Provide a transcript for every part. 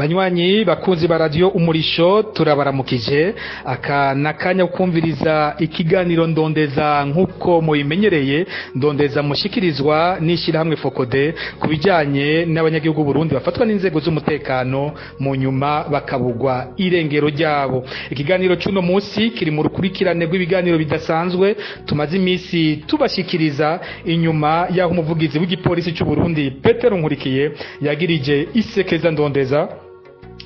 Banywanyi bakunzi ba radio Umurisho, turabaramukije. Aka nakanya kumviriza ikiganiro Ndondeza nk'uko mubimenyereye. Ndondeza mushikirizwa n'ishirahamwe FOCODE ku bijyanye n'abanyagihugu Burundi bafatwa n'inzego z'umutekano, mu nyuma bakabugwa irengero ryabo. Ikiganiro cy'uno munsi kiri mu rukurikirane rw'ibiganiro bidasanzwe tumaze iminsi tubashikiriza inyuma y'aho umuvugizi w'igipolisi cy'u Burundi, Petero Nkurikiye, yagirije isekeza Ndondeza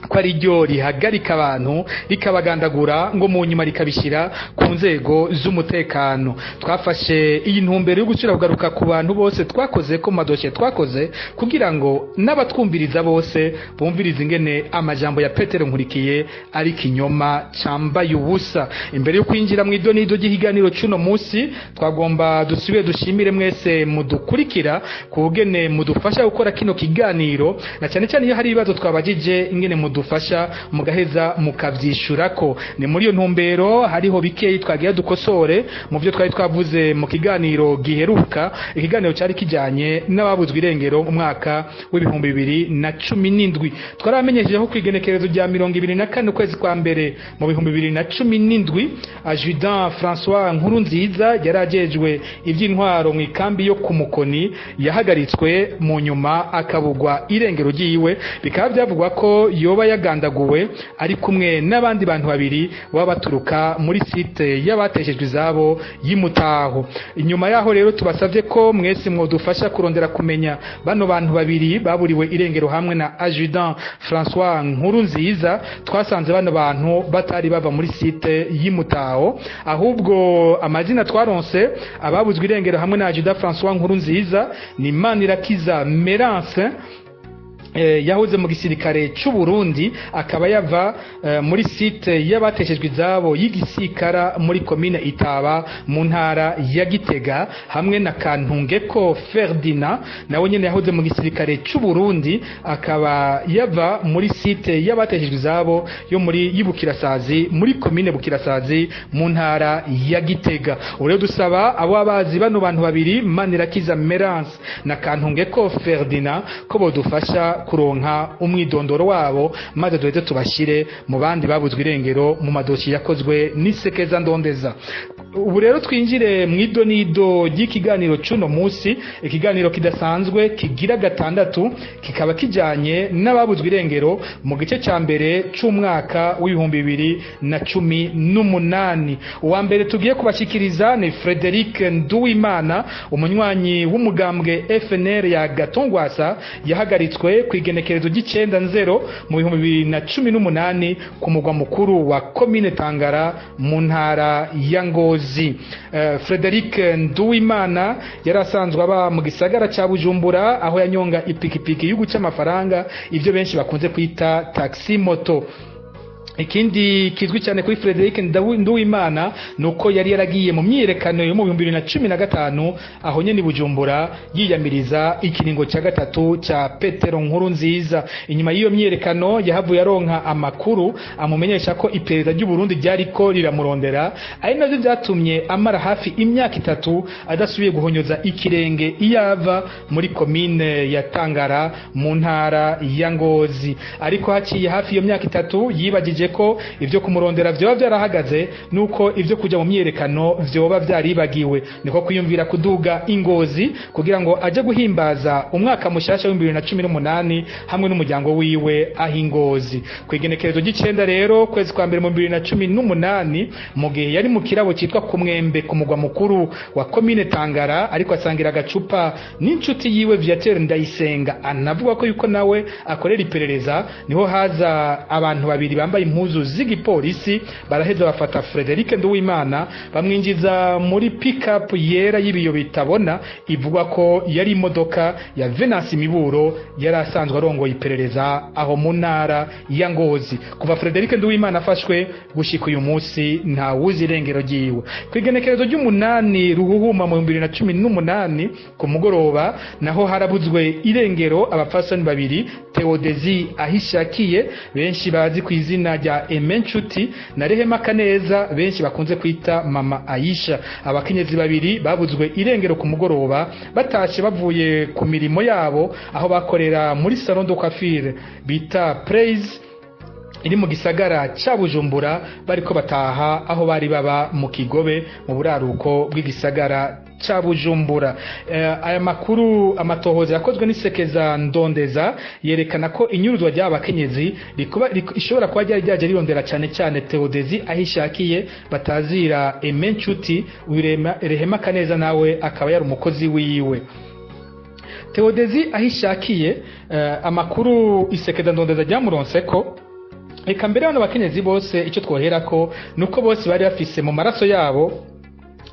ko ari ryo rihagarika abantu, rikabagandagura, ngo mu nyuma rikabishyira ku nzego z'umutekano. Twafashe iyi ntumbero yo gusubira kugaruka ku bantu bose twakoze ko mu madosiye twakoze, kugira ngo n'abatwumviriza bose bumvirize ingene amajambo ya Petero Nkurikiye ari kinyoma cambaye ubusa. Imbere yo kwinjira mu idonido ry'ikiganiro cy'uno munsi, twagomba dusubire dushimire mwese mudukurikira ku bugene mudufasha gukora kino kiganiro, na cyane cyane iyo hari ibibazo twabajije, ingene mudufasha mugaheza mukavyishurako. Ni muri iyo ntumbero hariho bikeyi twagiye dukosore mu byo twari twavuze mu kiganiro giheruka, ikiganiro cyari kijanye n'ababuzwe irengero mu mwaka w'2017. Twaramenyesheje ko kwigenekerezo rya 24 ukwezi kwa mbere mu 2017, Adjudant François Nkurunziza yari ajejwe ivy'intwaro mu ikambi yo ku Mukoni yahagaritswe, mu nyuma akabugwa irengero ryiwe. Bikaba byavugwa ko yoba yagandaguwe ari kumwe n'abandi bantu babiri baba baturuka muri site y'abateshejwe izabo y'Imutaho. Inyuma yaho rero tubasavye ko mwese mwodufasha kurondera kumenya bano bantu babiri baburiwe irengero hamwe na Adjudant François Nkurunziza. Twasanze bano bantu batari bava muri site y'Imutaho, ahubwo amazina twaronse ababuzwe irengero hamwe na Adjudant François Nkurunziza ni Manirakiza Merance, yahoze mu gisirikare cy'u Burundi, akaba yava muri site y'abateshejwe izabo y'Igisikara muri komine Itaba mu ntara ya Gitega, hamwe na Kantungeko Ferdinand, nawe nyene yahoze mu gisirikare cy'u Burundi, akaba yava muri site y'abateshejwe izabo yo muri y'Ibukirasazi muri komine Bukirasazi mu ntara ya Gitega. Ubu rero dusaba abo abazi bano bantu babiri, Manirakiza Merance na Kantungeko Ferdinand, ko bodufasha kuronka umwidondoro wabo, maze duheze tubashyire mu bandi babuzwe irengero mu madosiye yakozwe n'isekeza Ndondeza. Ubu rero twinjire mu idonido ry'ikiganiro cy'uno munsi, ikiganiro kidasanzwe kigira gatandatu, kikaba kijyanye n'ababuzwe irengero mu gice cya mbere cy'umwaka w'2018. Uwa mbere tugiye kubashyikiriza ni Frederic Nduwimana, umunywanyi w'umugambwe FNL ya Gatongwasa, yahagaritswe ku igenekerezo ry'icenda nzero mu 2018 ku mugwa mukuru wa komine Tangara mu ntara ya Ngozi. Frederic Nduwimana yari asanzwe aba mu gisagara ca Bujumbura, aho yanyonga ipikipiki y'uguca amafaranga, ibyo benshi bakunze kwita taxi moto. Ikindi kizwi cyane kuri Frederic Nduwimana ni uko yari yaragiye mu myiyerekano yo mu 2015 aho nyene i Bujumbura, yiyamiriza ikiringo cya gatatu cya Petero Nkurunziza. Inyuma y'iyo myiyerekano yahavuye aronka amakuru amumenyesha ko iperereza ry'u Burundi ryariko riramurondera, ari navyo vyatumye amara hafi imyaka 3 adasubiye guhonyoza ikirenge iyava muri komine ya Tangara mu ntara ya Ngozi. Ariko haciye hafi iyo myaka 3 yibagije ko ivyo kumurondera vyoba vyarahagaze, nuko ivyo kuja mu myiyerekano vyoba vyaribagiwe, niko kwiyumvira kuduga Ingozi kugira ngo aje guhimbaza umwaka mushasha w'2018 hamwe n'umuryango wiwe aho Ingozi. Kwigenekerezo ry'icenda rero kwezi kwa mbere mu 2018, mu gihe yari mu kirabo cyitwa Kumwembe ku mugwa mukuru wa komine Tangara, ariko asangira agacupa n'inshuti yiwe Viateur Ndayisenga, anavuga ko yuko nawe akorera iperereza, niho haza abantu babiri bambaye impuzu z'igipolisi, baraheza bafata Frederic Nduwimana, bamwinjiza muri pick-up yera y'ibiyo bitabona, ivugwa ko yari imodoka ya Venance Miburo, yari asanzwe arongoye iperereza aho mu ntara ya Ngozi. Kuva Frederic Nduwimana afashwe gushika uyu munsi nta wuzi irengero ryiwe. Kwigenekerezo ry'umunani ruhuhuma mu 2018 ku mugoroba, naho harabuzwe irengero abapfasoni babiri. Theodesi Ahishakiye, benshi bazi ku izina rya Emenchuti, na Rehema Kaneza, benshi bakunze kwita Mama Aisha. Abakenyezi babiri babuzwe irengero ku mugoroba batashe bavuye ku mirimo yabo aho bakorera muri salon de coiffure bita Praise iri mu gisagara ca Bujumbura, bariko bataha aho bari baba mu Kigobe, mu buraruko bw'igisagara ca Bujumbura. Aya makuru, amatohoza yakozwe n'isekeza Ndondeza yerekana ko inyuruzwa ry'aba bakenyezi ishobora kuba ryari ryaje rirondera cyane cyane Theodesi Ahishakiye batazira Emenchuti. Rehema Kaneza nawe akaba yari umukozi wiwe. Theodesi Ahishakiye, amakuru isekeza Ndondeza ryamuronse ko, reka mbere bano bakenyezi bose icyo twoherako nuko bose bari bafise mu maraso yabo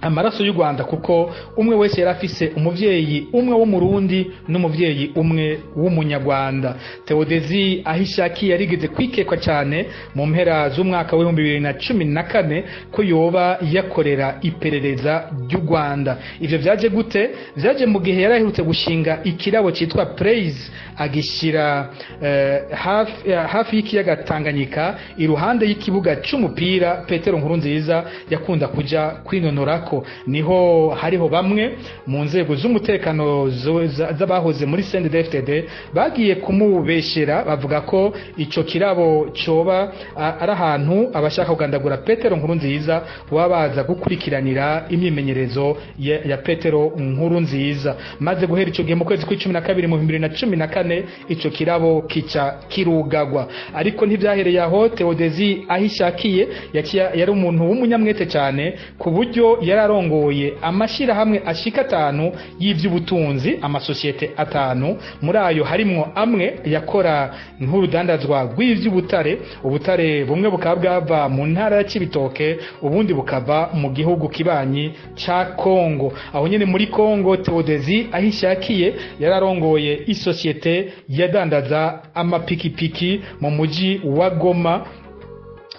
amaraso y'u Rwanda, kuko umwe wese yari afise umuvyeyi umwe w'Umurundi n'umuvyeyi umwe w'Umunyarwanda. Theodesi Ahishakiye yarigeze kwikekwa cyane mu mpera z'umwaka w'2014 ko yoba yakorera iperereza ry'u Rwanda. Ivyo vyaje gute? Vyaje mu gihe yari aherutse gushinga ikirabo cyitwa Praise, agishira hafi y'ikiyaga Tanganyika, iruhande y'ikibuga c'umupira Petero Nkurunziza yakunda kuja kwinonorako. Niho hariho bamwe mu nzego z'umutekano z'abahoze muri CNDD-FDD bagiye kumubeshera, bavuga ko ico kirabo coba ari ahantu abashaka kugandagura Petero Nkurunziza baba baza gukurikiranira imyimenyerezo ya Petero Nkurunziza. Maze guhera ico gihe, mu kwezi kw'icumi na kabiri mu 2014, ico kirabo kica kirugagwa. Ariko ntivyahereye aho. Theodesi Ahishakiye yari umuntu w'umunyamwete cyane, ku buryo yari arongoye amashirahamwe ashika atanu y'ivy'ubutunzi, amasosiyete atanu. Muri ayo harimwo amwe yakora nk'urudandazwa rw'ivy'ubutare, ubutare bumwe bukaba bwava mu ntara ya Cibitoke, ubundi bukava mu gihugu kibanyi ca Kongo. Aho nyene muri Kongo, Theodesi Ahishakiye yararongoye isosiyete yadandaza amapikipiki mu muji wa Goma,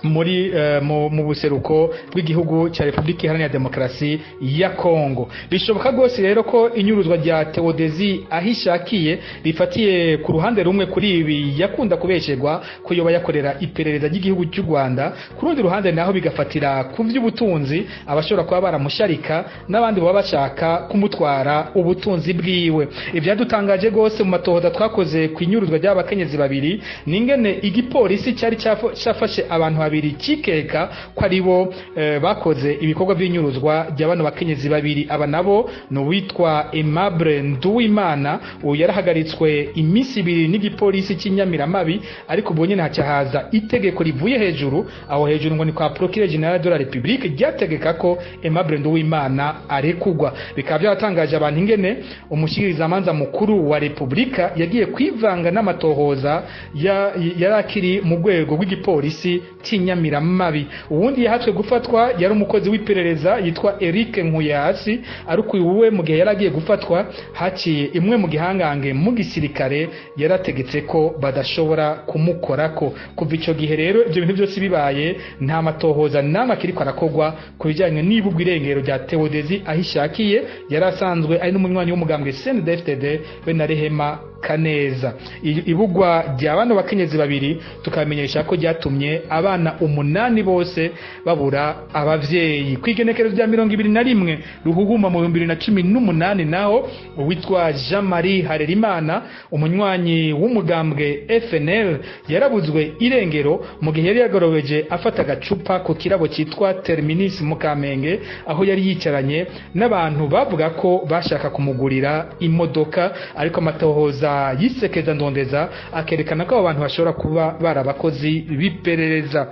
muri mu buseruko bw'igihugu cya Republika Iharanira Demokarasi ya Kongo. Bishoboka rwose rero ko inyuruzwa rya Theodesi Ahishakiye rifatiye ku ruhande rumwe kuri ibi yakunda kubesherwa ko yoba yakorera iperereza ry'igihugu cy'u Rwanda, ku rundi ruhande naho bigafatira ku vy'ubutunzi, abashobora kuba baramusharika n'abandi baba bashaka kumutwara ubutunzi bwiwe. Ibyadutangaje rwose mu matohoza twakoze ku inyuruzwa ry'abakenyezi babiri ningene igipolisi cyari cyafashe abantu babiri cikeka ko aribo bakoze ibikorwa by'inyuruzwa rya bano bakenyezi babiri. Aba nabo ni uwitwa Aimable Nduwimana, uyu yarahagaritswe iminsi 2 n'igipolisi cy'Inyamiramabi, ariko ubwo nyene haca haza itegeko rivuye hejuru. Aho hejuru ngo ni kwa Procureur General de la République, ryategeka ko Aimable Nduwimana arekugwa. Bikaba byaratangaje abantu ingene umushikirizamanza mukuru wa Republika yagiye kwivanga n'amatohoza yari akiri mu rwego rw'igipolisi cy'Inyamiramabi. Uwundi yahatswe gufatwa yari umukozi w'iperereza yitwa Eric Nkuyasi, ariko uyu we mu gihe yari agiye gufatwa haciye imwe mu gihangange mu gisirikare yarategetse ko badashobora kumukorako. Kuva ico gihe rero, ibyo bintu byose bibaye, nta matohoza n'amwe akiriko arakogwa ku bijyanye n'ibugwa irengero rya Theodesi Ahishakiye, yari asanzwe ari n'umunywanyi w'umugambwe CNDD-FDD, be na Rehema Kaneza. Ibugwa rya bano bakenyezi babiri tukamenyesha ko ryatumye abana 8 bose babura abavyeyi. Kwigenekerezo rya 21 Ruhuhuma mu 2018 naho, uwitwa Jean Marie Harerimana, umunywanyi w'umugambwe FNL, yarabuzwe irengero mu gihe yari yagorobeje afata agacupa ku kirabo cyitwa Terminus mu Kamenge, aho yari yicaranye n'abantu bavuga ko bashaka kumugurira imodoka. Ariko amatohoza yisekeza Ndondeza akerekana ko abo bantu bashobora kuba barabakozi b'iperereza.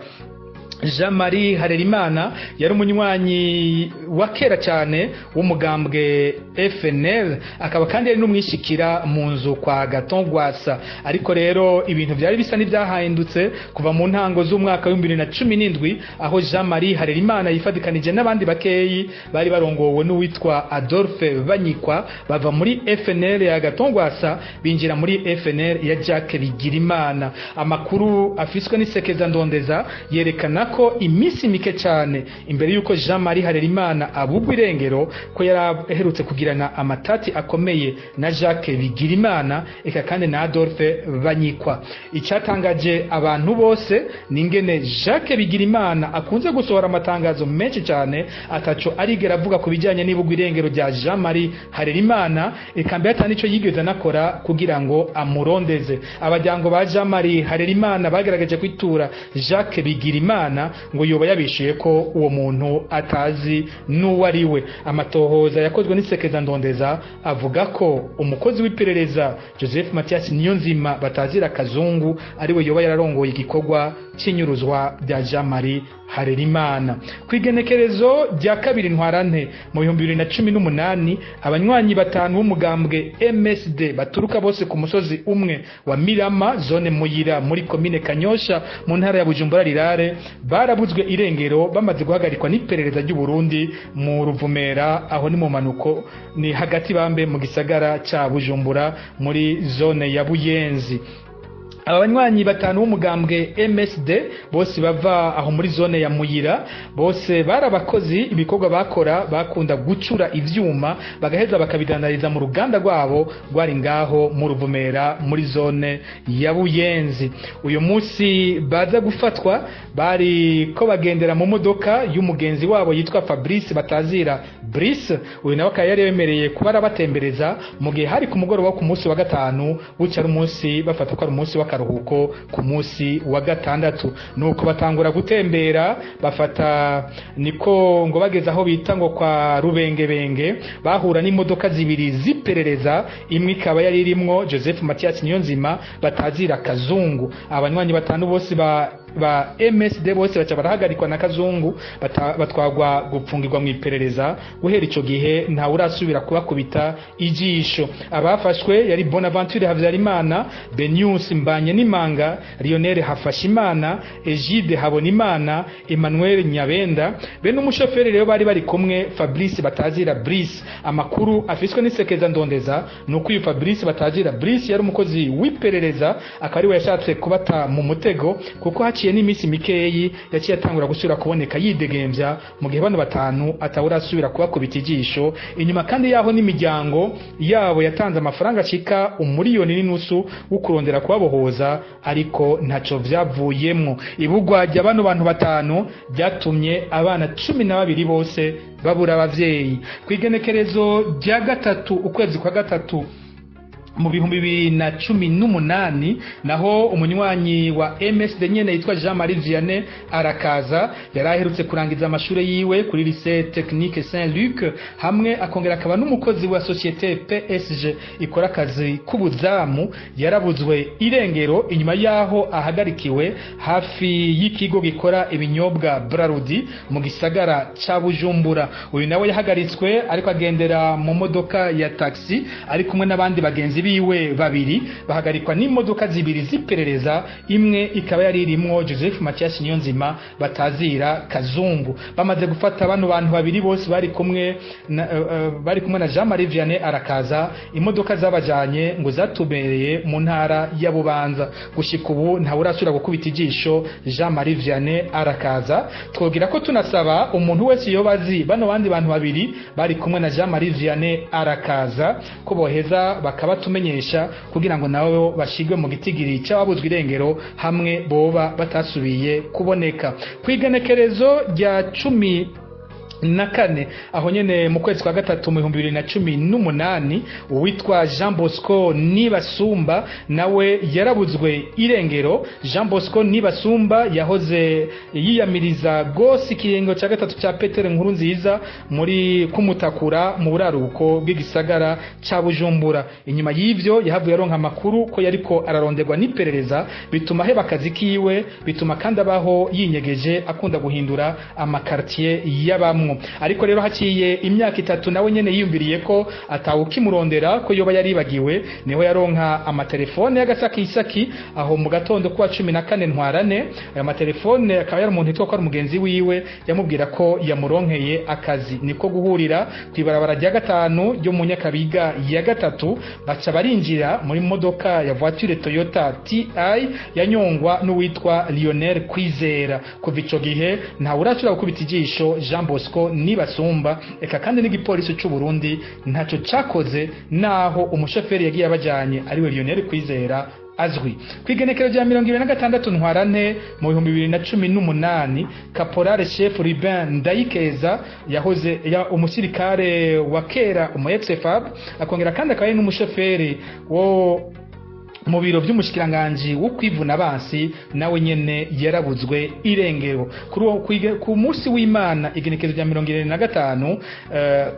Jean Marie Harerimana yari umunywanyi wa kera cyane w'umugambwe FNL, akaba kandi yari n'umwishikira mu nzu kwa Gaton Gwasa. Ariko rero ibintu byari bisa n'ibyahindutse kuva mu ntango z'umwaka w'2017, aho Jean Marie Harerimana yifadikanije n'abandi bakeyi bari barongowe n'uwitwa Adolphe Banyikwa, bava muri FNL ya Gaton Gwasa binjira muri FNL ya Jacques Bigirimana. Amakuru afiswe n'isekeza Ndondeza yerekana ko iminsi mike cyane imbere yuko Jean Marie Harerimana abugwa irengero ko yaraherutse kugirana amatati akomeye na Jacques Bigirimana eka kandi na Adolphe Banyikwa. Icyatangaje abantu bose ni ingene Jacques Bigirimana akunze gusohora amatangazo menshi cyane ataco arigera avuga ku bijyanye n'ibugwa irengero rya Jean Marie Harerimana, eka mbere ata nico yigeze anakora kugira ngo amurondeze. Abajyango ba Jean Marie Harerimana bagerageje kwitura Jacques Bigirimana ngo yoba yabishuye ko uwo muntu atazi n'uwo ari we. Amatohoza yakozwe n'isekeza ndondeza avuga ko umukozi w'iperereza Joseph Mathias Niyonzima batazira Kazungu ariwe yoba yararongoye igikorwa cy'inyuruzwa rya Jean Marie Harerimana. Ku igenekerezo rya 2 Ntwarante mu 2018, abanywanyi batanu b'umugambwe MSD baturuka bose ku musozi umwe wa Mirama, zone Muyira, muri komine Kanyosha mu ntara ya Bujumbura Rirare, barabuzwe irengero bamaze guhagarikwa n'iperereza ry'u Burundi mu Ruvumera, aho ni mu manuko ni hagati bambe mu gisagara ca Bujumbura muri zone ya Buyenzi. Aba banywanyi batanu b'umugambwe MSD bose bava aho muri zone ya Muyira, bose barabakozi ibikorwa bakora bakunda gucura ivyuma bagaheza bakabidandariza mu ruganda rwabo rwari ngaho mu Ruvumera muri zone ya Buyenzi. Uyu munsi baza gufatwa bari ko bagendera mu modoka y'umugenzi wabo yitwa Fabrice batazira Brice. Uyu nawe akaba yari yemereye kuba arabatembereza mu gihe hari ku mugoroba ku munsi wa gatanu, buca ari umunsi bafata ko ari umunsi w'akaruhuko ku munsi wa gatandatu. Nuko batangura gutembera bafata niko ngo bageze aho bita ngo kwa Rubengebenge, bahura n'imodoka zibiri ziperereza, imwe ikaba yari irimwo Joseph Mathias Niyonzima batazira Kazungu. Abanywanyi batanu bose ba MSD bose baca barahagarikwa na Kazungu, batwagwa gupfungirwa mu iperereza. Guhera ico gihe nta urasubira kubakubita ijisho. Abafashwe yari Bonaventure Havyarimana, Benius Mbanye Nimanga, Lionel Hafashimana, Egide Habonimana, Emmanuel Nyabenda be n'umushoferi rero bari bari kumwe Fabrice batazira Brice. Amakuru afiswe n'isekeza ndondeza nuko uyu Fabrice batazira Brice yari umukozi w'iperereza, akaba ari we yashatse kubata mu mutego, kuko haciye n'imisi mikeyi yaciye atangura gusubira kuboneka yidegemvya mu gihe bano batanu atawurasubira kubakubita ijisho. Inyuma kandi yaho n'imiryango yabo yatanze amafaranga ashika 1.5 miliyoni wo kurondera kubabohoza, ariko ntaco vyavuyemwo. Ibugwa rya bano bantu batanu ryatumye abana 12 bose babura abavyeyi. Kwigenekerezo rya 3 ukwezi kwa 3 mu 2018, naho umunywanyi wa MSD nyene yitwa Jean Marie Vianney Arakaza yaraherutse kurangiza amashure yiwe kuri Lycée Technique Saint-Luc, hamwe akongera akaba n'umukozi wa société PSG ikora akazi k'ubuzamu. Yarabuzwe irengero inyuma yaho ahagarikiwe hafi y'ikigo gikora ibinyobwa Brarudi mu gisagara ca Bujumbura. Uyu nawe yahagaritswe ariko agendera mu modoka ya taxi ari kumwe n'abandi bagenzi biwe babiri, bahagarikwa n'imodoka zibiri ziperereza, imwe ikaba yari irimwo Joseph Mathias Niyonzima batazira Kazungu. Bamaze gufata bano bantu babiri bose bari kumwe na Jean Marie Vianney Arakaza, imodoka zabajanye ngo zatubereye mu ntara ya Bubanza. Gushika ubu nta urasubira gukubita ijisho Jean Marie Vianney Arakaza. Twogira ko tunasaba umuntu wese yobazi bano bandi bantu babiri bari kumwe na Jean Marie Vianney Arakaza ko boheza bakabatumenyesha kugira ngo nabo bashigwe mu gitigiri cy'ababuzwe irengero hamwe boba batasubiye kuboneka. Kwigenekerezo rya 14 aho nyene mu kwezi kwa 3 mu 2018, uwitwa Jean Bosco Nibasumba nawe yarabuzwe irengero. Jean Bosco Nibasumba yahoze yiyamiriza gose ikiringo ca 3 ca Peter Nkurunziza muri kumutakura mu buraruko bw'igisagara ca Bujumbura. Inyuma y'ivyo yahavuye aronka amakuru ko yariko araronderwa n'iperereza, bituma heba akazi kiwe, bituma kandi abaho yinyegeje akunda guhindura amakartier yabamwo. kubamwo. Ariko rero haciye imyaka 3 nawe nyene yiyumviriye ko atawukimurondera, ko yoba yaribagiwe, niho yaronka amatelefone y'agasakisaki aho mu gatondo kuwa 14 Ntwarane. Ayo matelefone akaba yari umuntu yitwa ko ari umugenzi wiwe, yamubwira ko yamuronkeye akazi. Niko guhurira kw'ibarabara rya 5 ryo mu Nyakabiga ya 3, baca barinjira muri modoka ya voiture Toyota TI yanyongwa n'uwitwa Lionel Kwizera. Kuva ico gihe nta urashobora gukubita ijisho Jean Bosco Nibasumba, eka kandi n'igipolisi c'u Burundi ntaco cakoze, naho umushoferi yagiye abajanye ariwe Lionel Kwizera azwi. Kwigenekerezo rya 26 Ntwarante mu 2018, Caporal Chef Rubin Ndayikeza yahoze ya umusirikare wa kera, umu ex-FAB, akongera kandi akaba ari n'umushoferi wo mu biro by'umushikiranganji wo kwivuna abansi, nawe nyene yarabuzwe irengero. Kuri uwo ku munsi w'Imana, igenekerezo rya 75,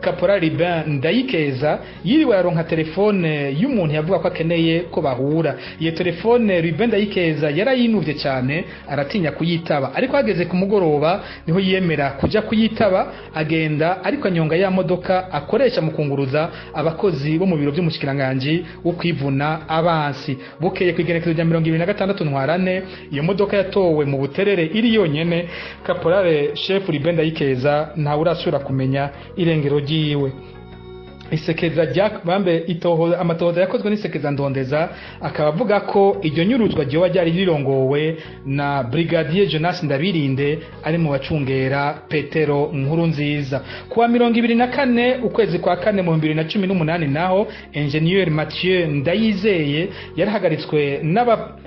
Caporal Rubin Ndayikeza yiriwe aronka telefone y'umuntu yavuga ko akeneye ko bahura. Iyo telefone Rubin Ndayikeza yarayinuvye cyane, aratinya kuyitaba, ariko hageze ku mugoroba niho yiyemera kuja kuyitaba. Agenda ariko anyonga ya modoka akoresha mu kunguruza abakozi bo mu biro by'umushikiranganji wo kwivuna abansi. Bukeye ku igenekerezo rya 26 Ntwarante, iyo modoka yatowe mu Buterere iri yonyene. Caporal Chef Rubin Ndayikeza ntawe urasubira kumenya irengero ryiwe. Isekeza rya bambe itoho, amatohoza yakozwe n'isekeza Ndondeza akaba avuga ko iryo nyuruzwa ryoba ryari rirongowe na Brigadier Jonas Ndabirinde, ari mu bacungera Petero Nkurunziza. Kuwa 24 ukwezi kwa kane mu 2018 naho, Ingenieur Mathieu Ndayizeye yarahagaritswe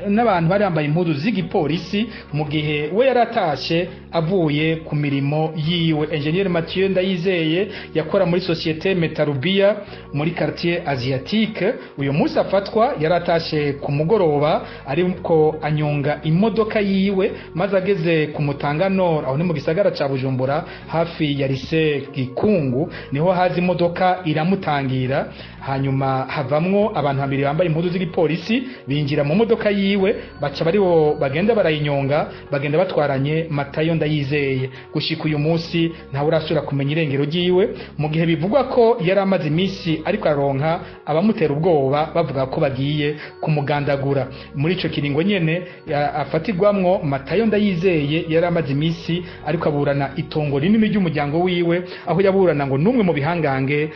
n'abantu bari bambaye impuzu z'igipolisi mu gihe we yaratashe avuye ku mirimo yiwe. Ingenieur Mathieu Ndayizeye yakora muri Société Metarubia muri quartier Asiatique. Uyu munsi afatwa yaratashe ku mugoroba, ariko anyonga imodoka yiwe, maze ageze ku Mutanga Nord, aho ni mu gisagara ca Bujumbura, hafi ya Lycée Gikungu, niho haza imodoka iramutangira. Hanyuma havamwo abantu babiri bambaye impuzu z'igipolisi, binjira mu modoka yiwe, baca baribo bagenda barayinyonga, bagenda batwaranye Matayo Ndayizeye. Gushika uyu munsi ntawe urasubira kumenya irengero ryiwe, mu gihe bivugwa ko yari amaze iminsi ariko aronka abamutera ubwoba bavuga ko bagiye kumugandagura. Muri ico kiringo nyene afatirwamwo, Matayo Ndayizeye yari amaze iminsi ariko aburana itongo rinini ry'umuryango wiwe, aho yaburana ngo n'umwe mu bihangange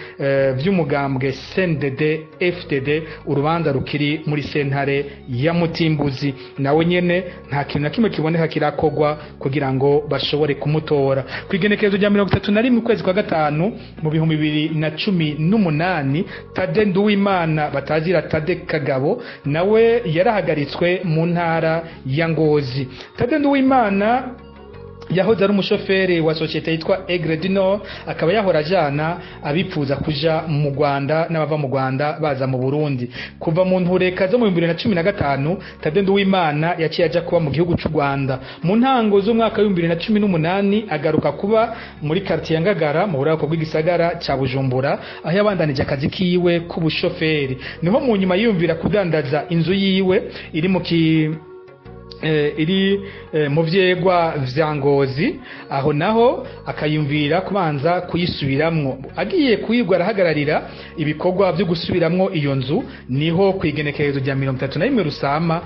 vy'umugambwe CNDD FDD, urubanza rukiri muri sentare ya Mutimbuzi. Nawe nyene nta kintu na kimwe kiboneka kirakogwa kugira ngo bashobore kumutora. Kwigenekerezo rya 31 ukwezi kwa gatanu mu 2018, Tade Nduwimana batazira Tade Kagabo nawe yarahagaritswe mu ntara ya Ngozi. Tade Nduwimana yahoze ari umushoferi wa société yitwa Aigle du Nord, akaba yahora ajana abipfuza kuja mu Rwanda n'abava mu Rwanda baza mu Burundi. Kuva mu ntureka zo mu 2015, Tade Nduwimana yaciye aja kuba mu gihugu c'u Rwanda. Mu ntango z'umwaka wa 2018 agaruka kuba muri quartier ya Ngagara mu buraruko bw'igisagara ca Bujumbura, aho yabandanije akazi kiwe k'ubushoferi. Niho mu nyuma yiyumvira kudandaza inzu yiwe iri mu ki iri mu vyegwa vya Ngozi, aho naho akayumvira kubanza kuyisubiramwo. Agiye kuyigwa arahagararira ibikorwa byo gusubiramwo iyo nzu, niho kwigenekerezo rya 31 Rusama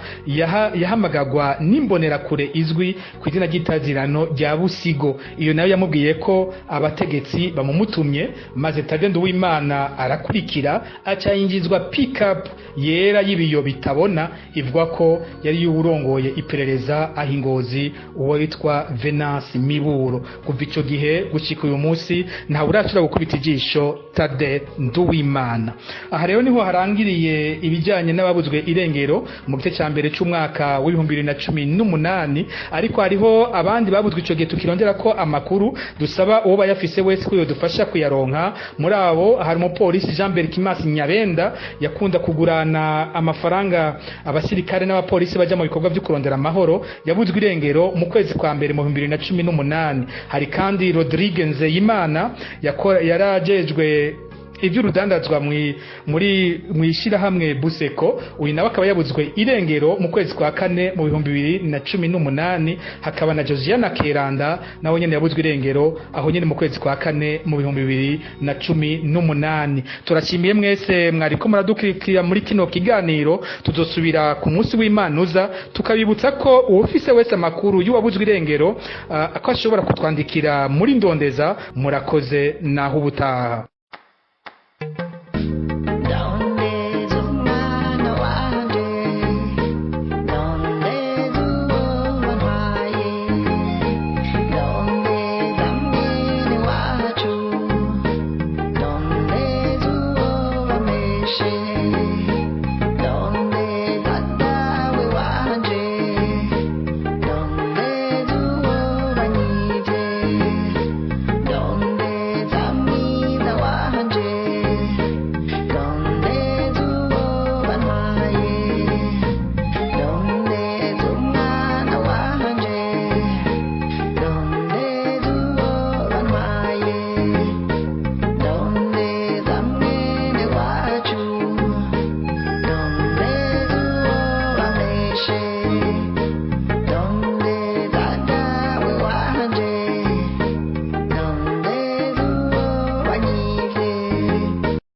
yahamagagwa n'imbonerakure izwi ku izina ry'itazirano rya Busigo. Iyo nayo yamubwiye ko abategetsi bamumutumye, maze Tade Nduwimana arakurikira, aca yinjizwa pick-up yera y'ibiyo bitabona, ivuga ko yari yurongoye iperereza aho Ingozi, uwo witwa Venance Miburo. Kuva ico gihe gushika uyu munsi ntawe urashobora gukubita ijisho Tade Nduwimana. Aha rero niho harangiriye ibijyanye n'ababuzwe irengero mu gice cya mbere c'umwaka w'2018, ariko hariho abandi babuzwe ico gihe tukirondera ko amakuru, dusaba uwo bayafise wese ko yodufasha kuyaronka. Muri abo hari umupolisi Jean Berkimas Nyabenda, yakunda kugurana amafaranga abasirikare n'abapolisi baja mu bikorwa byo kurondera amahoro, yabuzwe irengero mu kwezi kwa mbere mu 2018. Hari kandi Rodrigue Nzeyimana yarajejwe Iby'urudandazwa muri mw'ishyirahamwe Buseko. Uyu nawe akaba yabuzwe irengero mu kwezi kwa kane mu 2018. Hakaba na Josiana Keranda, nawe nyene yabuzwe irengero aho nyene mu kwezi kwa kane mu 2018. Turashimiye mwese mwariko muradukurikira muri kino kiganiro. Tuzosubira ku munsi w'Imana uza. Tukabibutsa ko uwufise wese amakuru y'uwabuzwe irengero ko ashobora kutwandikira muri Ndondeza. Murakoze, naho ubutaha.